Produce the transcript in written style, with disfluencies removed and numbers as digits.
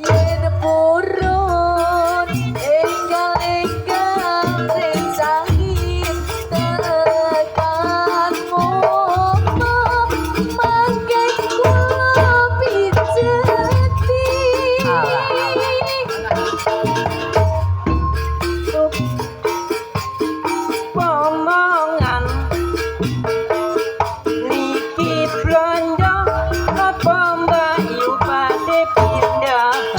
Yen purun enggal-enggal rencangi tekan mono mangke kula pijeti. Alah. Omongan niki blonjo apa, Mbak Yu, badhe pindahan?